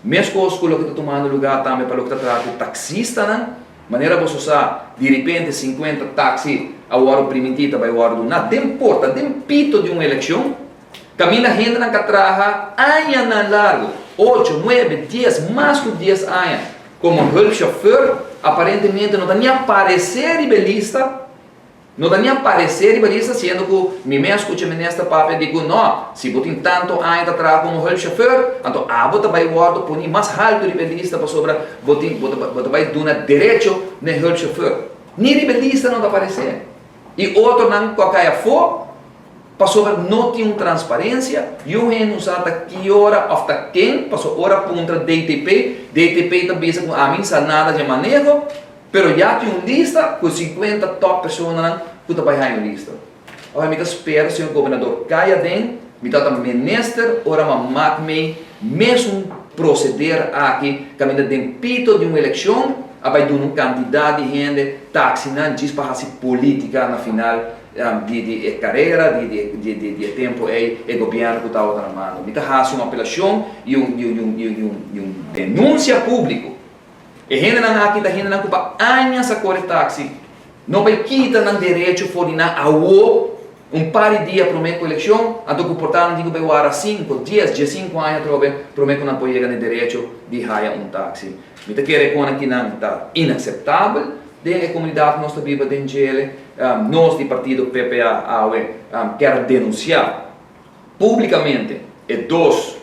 Mescos cu loke ta tumando lugar tambe pa loke ta trata taxistanan, manera bo sa, di repente 50 taxi a wordo priminti ta bay wordo na den porta, den pito di un eleccion, caminda hendenan cu a traha añanan largo, 8, 9, 10, mas cu 10 aña, como hulpchauffeur, aparentemente no ta ni aparece riba lista, no ta ni aparece riba lista, siendo cu mi mes a scucha minister papia di cu no, si bo tin tanto aña ta traha como hulpchauffeur, anto abo ta bay wordo poni mas halto riba lista pasobra bo ta bay duna derecho na hulpchauffeur. Ni riba lista no ta aparece. Y otronan cu a cay afo, pasobra no tin un transparencia, y un hende no sa ta ki ora of ta ken, paso ora puntra DTP, DTP ta bisa cu ami sa nada di maneho, pero ya tin un lista cu 50 top personanan cu ta bay un lista. Awor mi ta spera, señor gobernador, cay aden. Mi ta minister ora m'a maak mee mesun proceder aki, caminda den pito di un eleccion, a bay duna un cantidad di hende taxinan djis pa haci politica na final di carera, di tempo ey e gobierno cu tabata na mando. Mi ta haci un apelacion y un denuncia publico. E hendenan aki ta hendenan cu pa aña a core taxi. No bay kita nan derecho for di nan awo un par di dia prome cu eleccion, anto cu por ta nan tin cu bay warda 5, 10, 15 aña trobe prome cu nan por yega na derecho di haya un taxi. Mi ta kere cu akinan ta inaceptabel den e comunidad nos ta biba den dje. Nos di partido PPA AWE kier denuncia publicamente e dos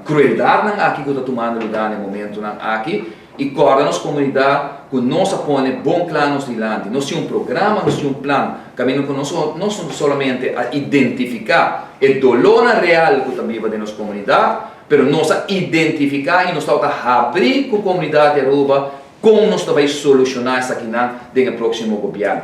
crueldadnan aki cu ta tumando lugar na e momentonan aki y corda nos comunidad cu nos a pone bon cla nos dilanti. Nos tin un programa, nos tin un plan, caminda cu nos no solamente a identifica e dolor real cu ta biba den nos comunidad, pero nos a identifica y nos ta habri cu comunidad di Aruba con nos ta bay soluciona esakinan den e proximo gobierno.